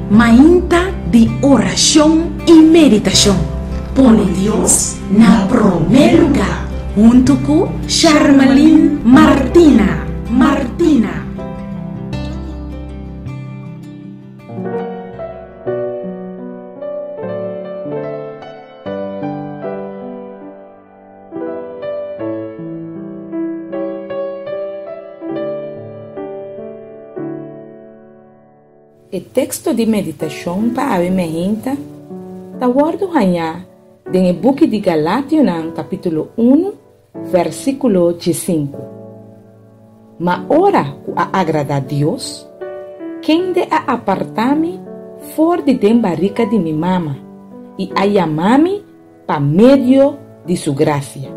Mainta di orashon i meditashon. Pone Dios na promé lugá huntu ku Sharmalyn Martina. Martina. E teksto di meditashon pa awe meinta ta wòrdu hañá den e buki di Galationan kapítulo unu vèrsikulo diesinku. Ma ora ku a agradá Dios, kende a apartá mi for di den barika di mi mama i a yama mi pa medio di su grasia.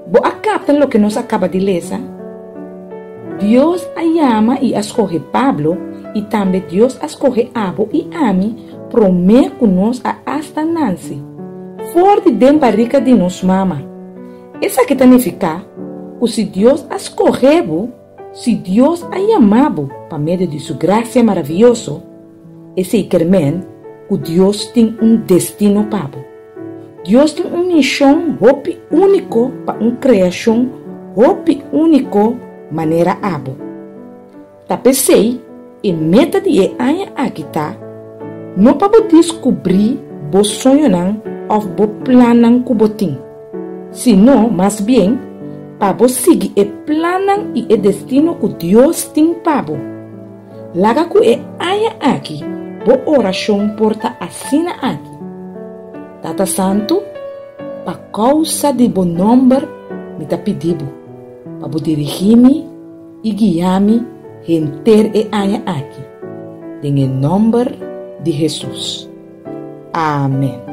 Bo a kapta loke nos a kaba di lesa? Dios a yama i a skohe Pablo i tambe Dios a skohe abo i ami promé ku nos a asta nanse, for di den barika di nos mama. Esaki ta nifiká ku si Dios a skohe bo, si Dios a yama bo pa medio di su grasia maravioso, Esei ker men ku Dios tin un destino pa bo. Dios tin un mishon hopi úniko pa un kreashon hopi úniko manera abo. Ta p'esei e meta di e aña aki ta no pa bo diskubrí bo soñonan òf bo plannan ku bo tin, sino mas bien pa bo sigui e plannan i e destino ku Dios tin pa bo. Laga ku e aña aki bo orashon por ta asina aki, Tata Santu, pa kousa di bo nòmber mi ta pidi bo pa bo dirigí mi i guia mi henter e aña aki, den e nòmber di Hesus. Amen.